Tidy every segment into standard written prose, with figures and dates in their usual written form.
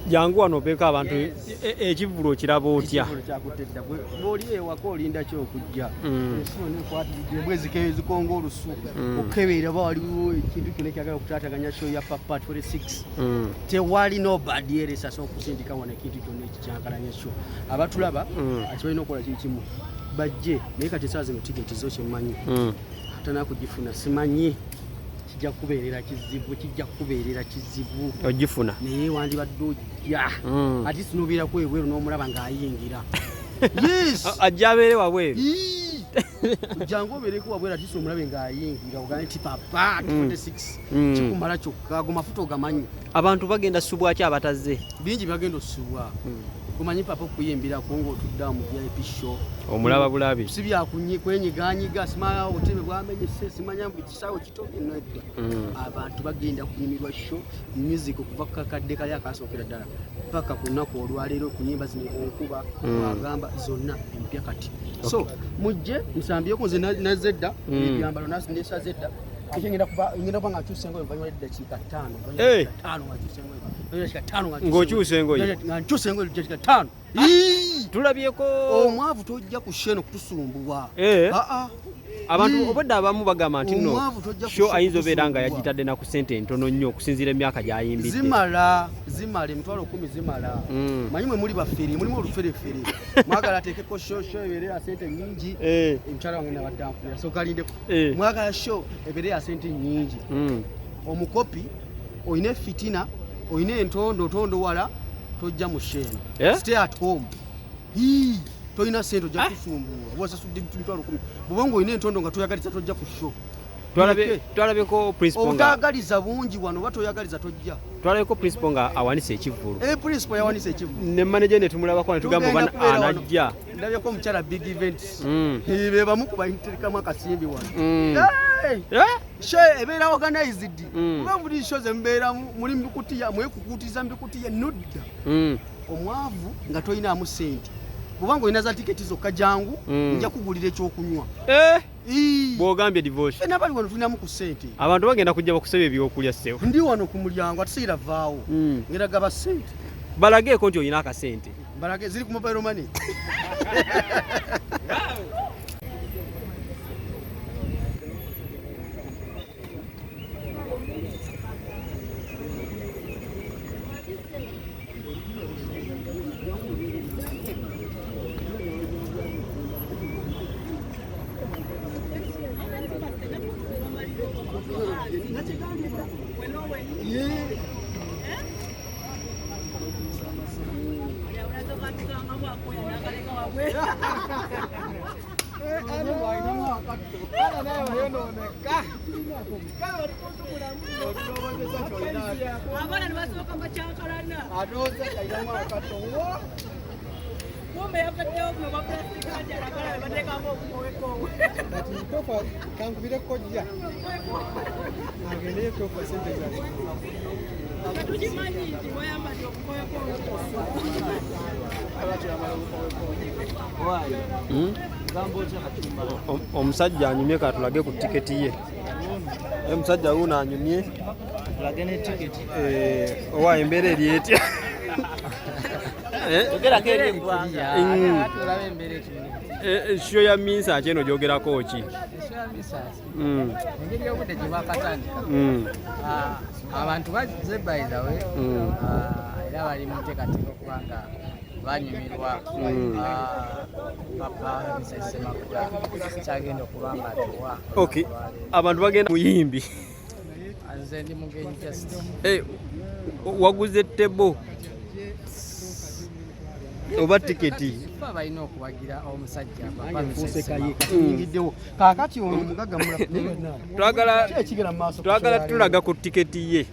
Jangu wano opeeko abantu ekivvulu okiraba otya? Bwoli ewaka olinda ki okujja? Ensi yonna ekwatiridde embwa ezikonga olusu okukebeera oba waliwo ekintu kyonna ekyagala okutaataganya show ya Papa 26. Tewali nobody else asobola okusindika wano ekintu kyonna ekikyankalanya show. Abatulaba ati balina okukola kiri kimu, bajje. Naye kati esaawa zino tiketi zo kyemmanyi tanakugifuna, simanyi kijja kubeerera kizibu, kijja kubeerera kizibu ogifuna, naye wandibadde ojja ati sinobeerako ebweru n'omulaba ng'ayingira. Yes, ajja abeere wabweru. Jangu obeereko wabweru ati omulabe ng'ayingira, ogambe nti Papa 26. Kikumala kyokka, ago mafuta ogamanyi. Abantu bagenda subwaki abatazze? Bingi bagenda osubwa. Omanyi Papa okuyimbirako ng'otudde awo mu VIP show, omulaba bulabi. Si byakwenyiganyiga, simanya obutebe bwamenyese, simanya mbu kisaawe kito nedda. Abantu bagenda kunyumirwa show, music okuva ku kakadde kali akasookera ddala paka ku lunaku olwaleero, ku nyimba zino enkuba wagamba zonna empya kati. So mujje musambyeko. Nze nazze dda, ebyambalo nesaze dda. Ekyo ngenda kuba nga nkyusa engoye oluvannyuma lw'eddakiika 5. 5 nga nkyusa engoye, eddakiika 5 nga Ng'okyusa engoye. nga nkyusa engoye eddakiika 5. Tulabyeko. Omwavu tojja ku show eno kutusumbuwa. Aa. Abantu obwedda abamu bagamba nti no Omwavu tojja show ayinza obeera nga kutusumbuwa. yagitadde na ku ssente entono nnyo okusinziira emyaka gy'ayimbidde. Zimala, zimala, 100,000 zimala. Manyi mwe muli bafere, mulimu oluferefere, mwagala ateekeko show, show ebeere ya sente nyingi. Omukyala wange nabadde ankubira, so kalindeko. Mwagala show ebeere ya sente nyingi. Omukopi olina efitina, olina entondo, otondowala, tojja mu show eno. Stay at home. Hii, tolina sente, ojja kusumbuwa. Wasasudde 100,000, bw'oba nga olina entondo nga toyagaliza, tojja ku show. Twalabyeko principal nga Obutaagaliza bungi wano, oba toyagaliza tojja. Twalabyeko principal nga awanise ekivvulu. Principal yawanise ekivvulu. Ne manager ne tumulabako ne tugamba oba Tugenda kubeera wano. anajja. Ndabyeko omukyala Big Events. Be bamu ku bayiterekamu akasimbi wano. Hey! Eh? Show ebeera organized. Kuba buli show ze mubeeramu muli mubikutiya, mwekukutiza mubikutiya nudda. Omwavu nga tolinaamu sente, bw'oba olina za tiketi zokka, jangu. Nja kugulira ekyokunywa. Eh? Ii. Bw'ogambye divorce. Ffenna bali wano tulinamu ku ssente. Abantu bagenda kujja bakusaba ebyokulya, ssebo. Ndi wano ku mulyango, ate vaawo. Ngenda gaba ssente. Balageeko nti olina akasente. Balage ziri ku mobile money. Abaana ne basooka bakyankalana, kumbe yavaddewo buno bwa plastic kati alagala bateekamu obukowekowe. Kati tofa kankubire kojja agendeyo tofa sente zange. Nga tukimanyi nti wayambadde obukowekowe. Omusajja anyumye, katulage ku tiketi ye. Omusajja wuuno anyumye. Tulage ne tiketi. Owa embeera eri etya? Eh? Ogerako eri eggwanga. Ate olabe embeera ekimu. Show ya Minsa kyeno gyogerako ki? E show ya Misasi, engeri y'obudde gye bwakatandika, abantu bazze by the way. Era bali mu nteekateeka okuba nga banyumirwa. Papa Mrs Ssemakula kyagenda okuba nga atuwa. Okay, abantu bagenda muyimbi. Nze ndi mugenyi just. Waguze table oba tiketi? Fe balina okuwagira omusajja Papa Mrs Nfuuse kaye. Ssemakula. Kati nyingiddewo kaakati ono omugagga mula Twagala ki ekigenda mu maaso? Twagala tulaga ku tiketi ye.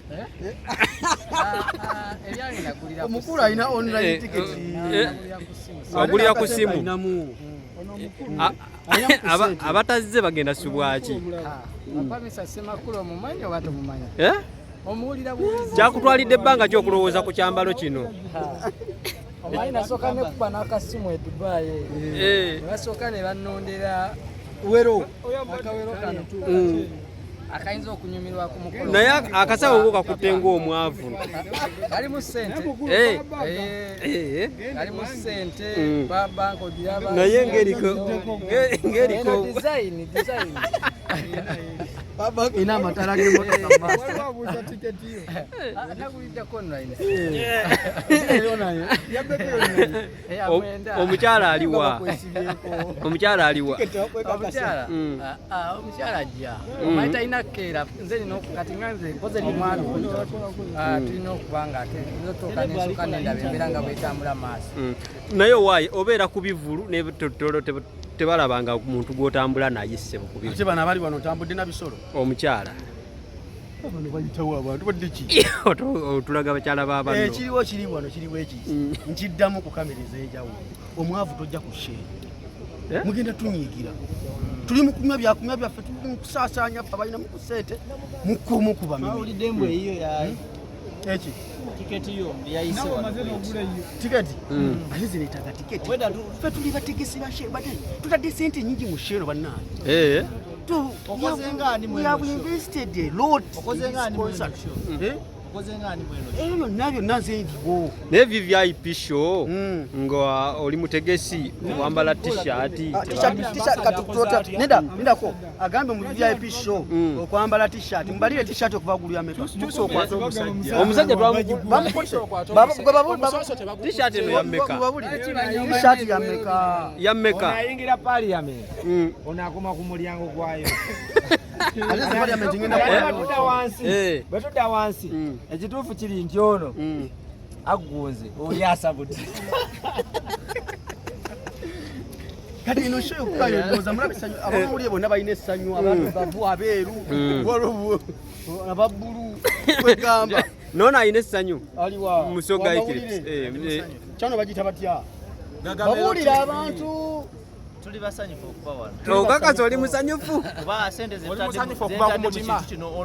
Ebyange nagulira ku Omukulu alina online Eh, ticket. Nagulira ku simu. Wagulira ku simu? Alinamu. Abatazze bagenda subwaki. Pamisa Ssemakula omumanyi oba tomumanyi? Omuwulira buwulizi. Kyakutwalidde ebbanga ki okulowooza ku kyambalo kino? Omanyi nasooka ne kuba n'akasimu e Dubai. Ne basooka ne bannondera wero akawero kano. Akayinza okunyumirwa ku mukolo. Naye akasawo ko kakutte ng'omwavu. Kalimu ssente. Kalimu ssente, banka ogiraba. Naye ng'eriko design. Baba ina amatala g'emmotoka mu maaso. Waliwo abuuza tiketi yo. Naguliddeko online. Omukyala aliwa? Omukyala aliwa? Omukyala? Omukyala ajja. Omanyi talina keera. Nze nina kati nga nze nkoze ndi mwami. Tulina okuba nga ate nzotuuka n'ensooka n'endaba embeera nga bwetambula maaso. Naye owaaye obeera ku bivvulu n'ebitotolo tebalabanga muntu gw'otambula naye ssebo ku bivvulu. Ate bano abali wano otambudde na bisolo? Omukyala. Bano bayitawo abantu badde ki? Otulaga bakyala ba banno. Ekiriwo kiri wano kiriwo eki. Nkiddamu ku kamera ez'enjawulo. Omwavu tojja ku share. Mugenda tunyiigira. Tuli mu kunywa byakunywa byaffe, tuli mu kusaasaanya ffe abalina mu ku ssente, mukuba mimi. Bawulidde mbu eyiyo ya Eki? Tiketi yo yayise wano. Tiketi? Ate zireetaga tiketi. Ffe tuli bategesi ba share, bate tutadde ssente nnyingi mu share bannange. We have invested a lot. Okoze nga ani mweno show? Okoze nga ani mweno show? Ebyo byonna byonna nze ndiwo. Naye VVIP show nga oli mutegesi owambala t-shirt. T-shirt katukutoota. Neda, nindako. Agambe mu VIP show okwambala t-shirt. Mbalire t-shirt okuva gulu ya meka. Tuusa okwata omusajja. Omusajja bamukwate. T-shirt eno ya meka. T-shirt ya meka. Ya meka. Onayingira parliament. Onakoma ku mulyango gwayo. Ate parliament ngenda wansi. Bwe tudda wansi. Ekituufu kiri nti ono aggunze oli asabudde. Kati eno show yokukayo ndowooza mulaba essanyu, abamawulire bonna balina essanyu, abaddugavu, abeeru, ababbulu, kwegamba. Noono alina essanyu. Aliwa? Musoga Eclipse. Kyano bagiyita batya? Babuulire abantu. Tuli basanyufu okuba wano. Okakasa oli musanyufu? Kuba ssente zentadde mu kintu kino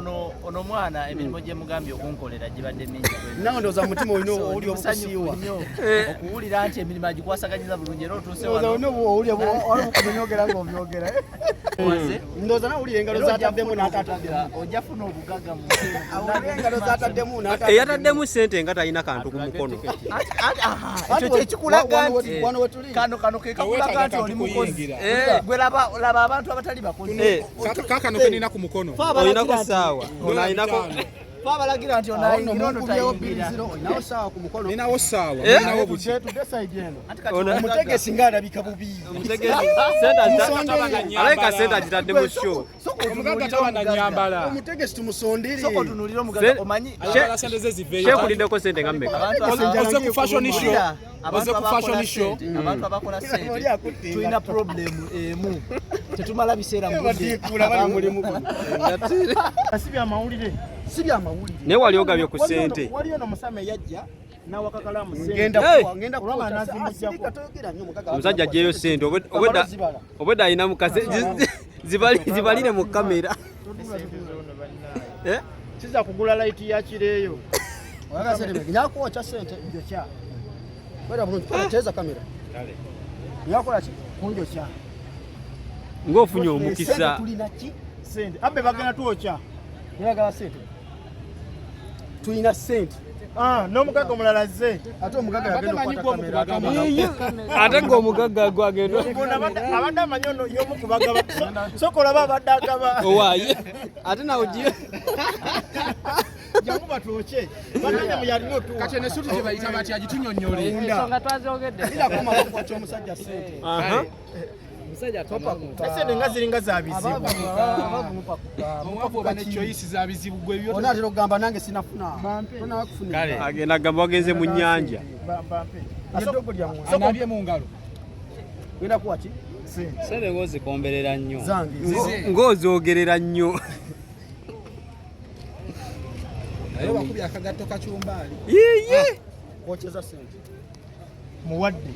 ono mwana emirimu gye mugambye okunkolera gibadde mingi. Nawe ndowooza mu mutima olina owulira obukusiiwa. Okuwulira nti emirimu agikwasaganyiza bulungi era otuuse wano. Ndowooza olina owulira obukubyogera ng'obyogera. Ndowooza nawe owulira engalo z'ataddemu n'atataddemu. Ojja funa obugagga mu nsi. Awulira engalo z'ataddemu n'atataddemu. Eyataddemu ssente nga talina kantu ku mukono. Ekyo kye kikulaga nti kano ke kakulaga nti oli mukozi. Gwe laba abantu abatali bakozi. Kaakano ke nina ku mukono. Olinako ssaawa. Olinako. Twabalagira nti onayingira ono tayingira. Olinawo ssaawa ku mukono. Ninawo ssaawa. Ninawo buki. Tudde side eno. Omutegesi ng'alabika bubi. Omutegesi alabika ssente agitadde mu show. Omugagga taba na nnyambala. Omutegesi tumusondere. Soko otunuulire omugagga omanyi. Ayambala ssente ze ziveeyo. Kyekuliddeko ssente nga mmeka? Oze ku fashion show. Oze ku fashion show. Abantu abakola ssente tulina problem emu. Tetumala biseera mu budde. Si byamawulire. Si byamawulire. Naye wali ogabye ku ssente. Waliyo n'omusama eyajja n'awakakalamu ssente. Ngenda Omusajja aggyeyo ssente obwedda alina mukase zibalire mu kamera. Kiza kugula layiti ya kireeyo. Nyakuwokya ssente njokya. Wera bulungi teeza kamera. Nyakola ki? Kunjokya. Ng'ofunye omukisa. Tulina ki? Ssente. Abbe bagenda twokya. Njagala ssente. Tulina ssente. N'omugagga omulala azze. Ate omugagga yagenda okukwata kamera. Ate ng'omugagga gwagenda. Abadde amanyi ono y'omu ku bagaba. Sooka olaba abadde agaba. Owaaye. Ate nawe ogiye. Jangu batwokye. Bannange mu yalina otuwa. Kati eno essuuti gye bayita batya gitunyonnyole. Ensonga twazogedde. Lirako maboko ky'omusajja ssente. Ssente nga ziringa za bizibu. Omwavu oba ne choice za bizibu gwe ebyo. Onaatera okugamba nange sinafuna. Tonafuna. Agenda agamba wagenze mu nnyanja. Anaabye mu ngalo. Ngenda kuwa ki? Ssente ng'ozikomberera nnyo. Zange. Ng'ozoogerera nnyo. Naye bakubye akagatto kacumbaali. Yiiyi. Kwokyeza ssente. Muwadde.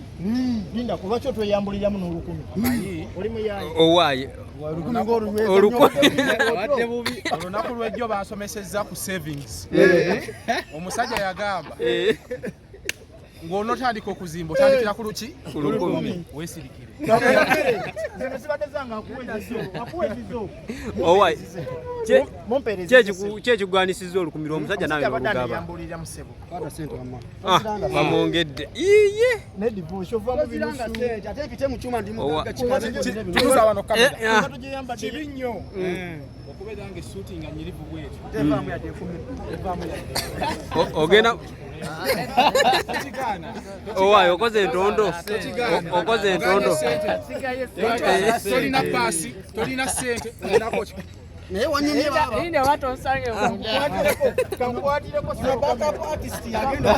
Linda ku lwaki otweyambuliramu n'olukumi? Oli muyaye. Owaaye. Olukumi ng'olunyweza Olukumi. nnyo. Olunaku lw'ejjo bansomesezza ku savings. Omusajja yagamba ng'onootandika okuzimba otandikira ku luki? Ku lukumi. Weesirikire. Zino zibadde zange akuwa ezizo. Akuwa ezizo. Owaaye. Mumpeereza. Ki ekigwanisiza olukumi lw'omusajja naawe Omusajja abadde n'olugaba? aneyambulira musebo. Kwata ssente wamma. Ah, bamwongedde. Iye. Ne divorce ovaamu Toziranga binusu. ssente, ate mpite mu kyuma ndi Owa. mugagga kikazi. Tunuza wano kamera. Eh, ah. Kibi nnyo. Okubeera nga essuuti nga nyirivu bwetyo. Tevaamu yadde ekkumi. Tevaamu yadde. Ogenda Tokigaana. owaaye okoze entondo. Tokigaana. Okoze entondo. Tolina paasi, tolina ssente, olinako ki? Naye wanyumye baaba. Linda watu onsange Kankwatireko Backup artist yagenda.